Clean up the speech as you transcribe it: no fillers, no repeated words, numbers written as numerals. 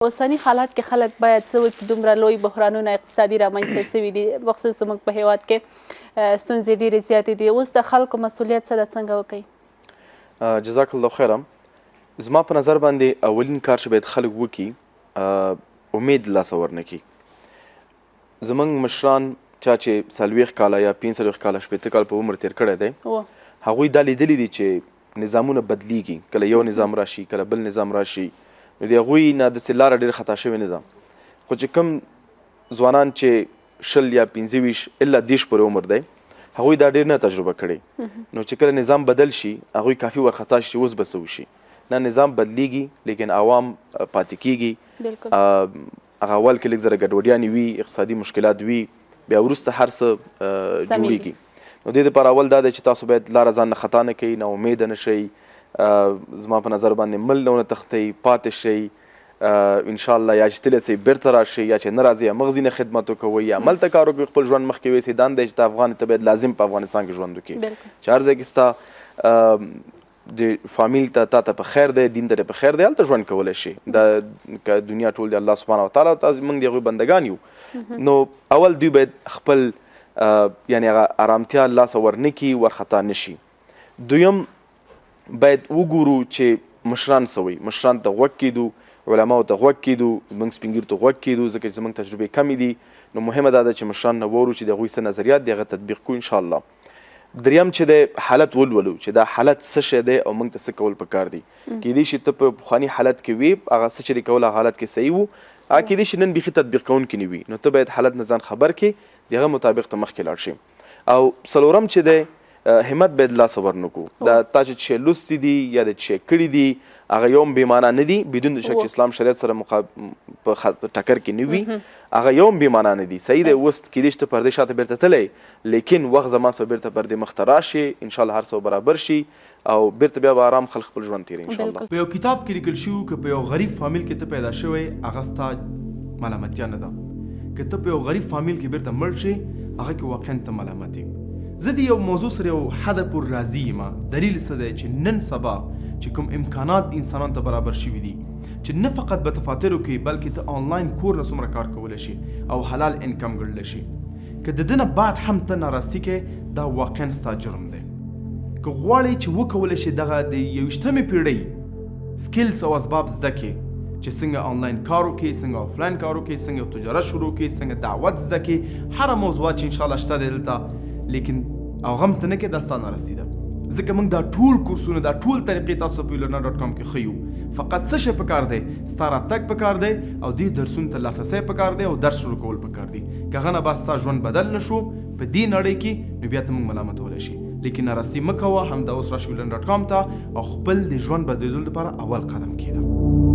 اوسني حالات کې خلک باید څه وکړي؟ دومره لوی بحرانونه اقتصادي رامنځته شوي دي، بخصوص زموږ په هیواد کې ستونزې ډېرې زیاتې دي. اوس د خلکو مسولیت څه ده، څنګه وکړي؟ جزاک الله خیرا. زما په نظر باندې اولین کار چې باید خلک وکړي، امید له لاسه ورنه کړي. زمونږ مشران چا چې 40 کاله یا 45 کاله، 60 کال په عمر تیر کړی دی، هغوی دا لیدلي دي چې نظامونه بدلیږي، کله یو نظام راشي، کله بل نظام راشي، نو د هغوی نه داسې لاره ډېره خطا شوې نه ده. خو چې کوم ځوانان چې 20 یا 25 الا 30 پورې عمر دی، هغوی دا ډېر نه تجربه کړي، نو چې کله نظام بدل شي، هغوی کافي ورخطا شي چې اوس به څه وشي. نه، نظام بدلیږي لیکن عوام پاتې کیږي. هغه اول کې لږ زره ګډوډیانې وي، اقتصادي مشکلات وي، بیا وروسته هر څه جوړیږي. نو دې لپاره اول دا دی چې تاسو باید لاره ځان نه خطا نه کړئ، نا امیده نه شئ. زما په نظر باندې مل نه ونه تښتئ، پاتې شئ. ان شاء الله یا چې تللی سئ بیرته راشئ، یا چې نه راځئ همغه ځینې خدمت وکوئ، یا هملته کار وکړئ، خپل ژوند مخکې ویسئ. دا نه دی چې ته افغان ته باید لازم په افغانستان کې ژوند وکړې، چې هر ځای کې ستا د فامیل ته تا ته په خیر دی، دین ته په خیر دی، هلته ژوند کولی شي. دا که دنیا ټول دی الله سبحانه وتعالی ته، موږ د هغوی بندګان یو. نو اول دوی باید خپل یعنی هغه ارامتیا لاسه ورنه کړي، ورخطا نه شي. دویم باید وګورو چې مشران څه وایي، مشران ته غوږ کېدو، علماو ته غوږ کېدو، موږ سپینږیرو ته غوږ کېدو، ځکه چې زموږ تجربې کمې دي. نو مهمه دا ده چې مشران نه واورو چې د هغوی څه نظریات دي، هغه تطبیق کړو انشاءالله. دریم چې دی حالت ولولو چې دا حالت څه شی دی او موږ ته څه کول پکار دي. کیدای شي ته په پخواني حالت کې وي، هغه څه چې کول هغه حالت کې صحیح وو، هغه کیدای شي نن بیخي تطبیق کوونکي نه وي، نو ته باید حالت نه ځان خبر کړې، د هغه مطابق ته مخکې لاړ شي. او څلورم چې دی همت باید لاسه ورنکو. دا تا چې څه لوستي دي یا د څه کړي دي، هغه یو هم بې معنا نه دي، بدون د شک چې اسلام شریعت سره په ټکر کې نه وي، هغه یو هم بې معنا نه دي. صحیح دی، اوس کیدای شي ته پردې شاته بیرته تللی، لیکن وخت زمان سره بیرته پردې مخته راشي، انشاءالله هر څه برابر شي او بیرته بیا به آرام خلک خپل ژوند تېروي انشاءالله. په یو کتاب کې لیکل شوي که په یو غریب فامیل کې ته پیدا شوی، هغه ستا ملامتیا نه ده. که ته په یو غریب فامیل کې بیرته مړ شې، هغه کې واقعا ته ملامت یې. زه د یو موضوع سره یو حده پورې راضي یم. دلیل څه دی چې نن سبا چې کوم امکانات انسانانو ته برابر شوي دي، چې نه فقط به دفاترو کې بلکې ته آنلاین کور نه څومره کار کولی شي او حلال income ګټلی شي، که د ده نه بعد هم ته ناراستی کې، دا واقعا ستا جرم دی. که غواړې چې وکولی شي دغه د 21مې پیړۍ skills او اسباب زده کړې، چې څنګه آنلاین کار وکړي، څنګه آفلاین کار وکړي، څنګه تجارت شروع کړي، څنګه دعوت زده کړي، هره موضوع چې انشاءالله شته دی دلته، لیکن هغه هم ته نه کې، دا ستا ناراستی ده. ځکه موږ دا ټول کورسونه، دا ټول طریقې تاسو په ویلرنا dot com کې ښیو. فقط څه شی پکار دی؟ ستا راتګ پکار دی او دې درسونو ته لاسرسی پکار دی او درس شروع کول پکار دی. که هغه نه بعد ستا ژوند بدل نه شو په دې نړۍ کې، نو بیا ته موږ ملامتولی شي. لیکن ناراستی مه کوه، همدا اوس راشه ویلرنا dot com ته او خپل د ژوند بدلېدلو لپاره اول قدم کېږده.